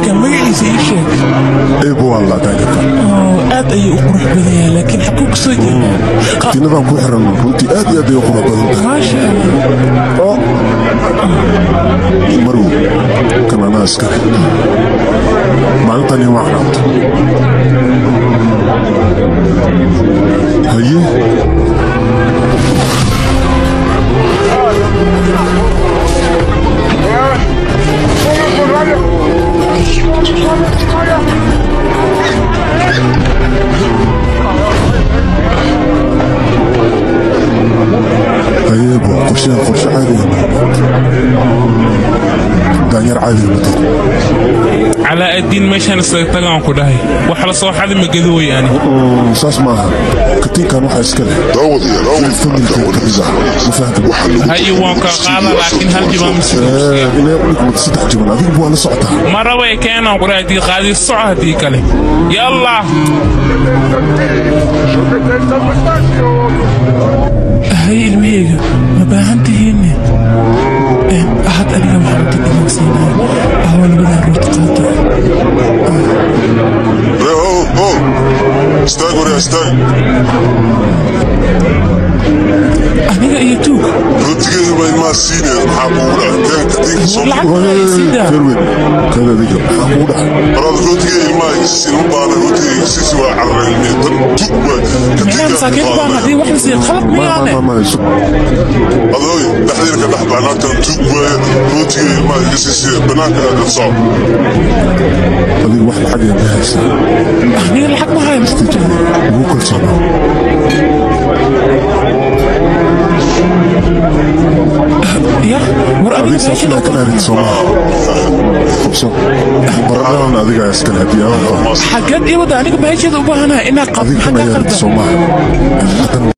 Daanyarka magaciisa ii sheeg. Eebo waa la daanyarka. Aad ayuu u qurux badan yahay, laakiin xaguu ka soo jeedaa? Katiinadan ku xiran runtii aad iyo aad ayay u qurux badan tahay. Maasha Allah. Marow, kan anaa iskale. Maalintan ima canaanto. Haye. Hayeebo, qorshahan qorshe caadi ah maaha. Daanyar caadi ma tahay. Calaa addiin, meeshaan isaga tagaan ku dhahay, wax la soo xadi ma gedi way ani. Saas maaha. Katiinkan waxaa iska leh Daawadayaal, wiil familka ka mid ah, ma fahamta? waxaa lagu Haye, waan kaa qaada, laakiin hal jibaan mise? Inay u dhigmato 3 jiban, adigu waa la socotaa. Ma rabay, keenaan ku dhahay. Haddii qaadi soco, haddii kale yalla. Hay ilmahayga, ma baahan tihiinne? Had aniga waxaan inta idin siinaya ahoo labadan rooti qaata. Istaag waryaa, istaag. Aniga iyo tuug? Rootigeedu baa ilmaha siinaya, maxaa kugu dhacay? Keen katiinka soo. Lacag siidaa. Kerwin, kada adiga maxaa kugu dhacay? Baraad, rootigeeda ilmaha iga siisi, ma baahna rootiga iga siisi, waa carara ilmihi tan tug waay. Micnaha masaakiinta baan haddii wax la siiyo khalad ma miyaane? Ma ma isu. Adooy dhexdeena ka dhex bax, naagtan tug waaye, rootigeeda ilmaha iga siisi, banaanka aad soco. Adiga wax lacag ah ma haysaa? Aniga lacag ma hayo. Ugu kalsoonaa. Ya war aniga Adiga saas meeshan inaa ka dhaarid soo maaha. Qabso baradhadan, adiga iskale haddii aan qabo. Xageed ii wada? Aniga meesheeda u baahanahay inaad qabto. Adiga kan maxaa kaa ayaa qaldan? soo maaha haddana.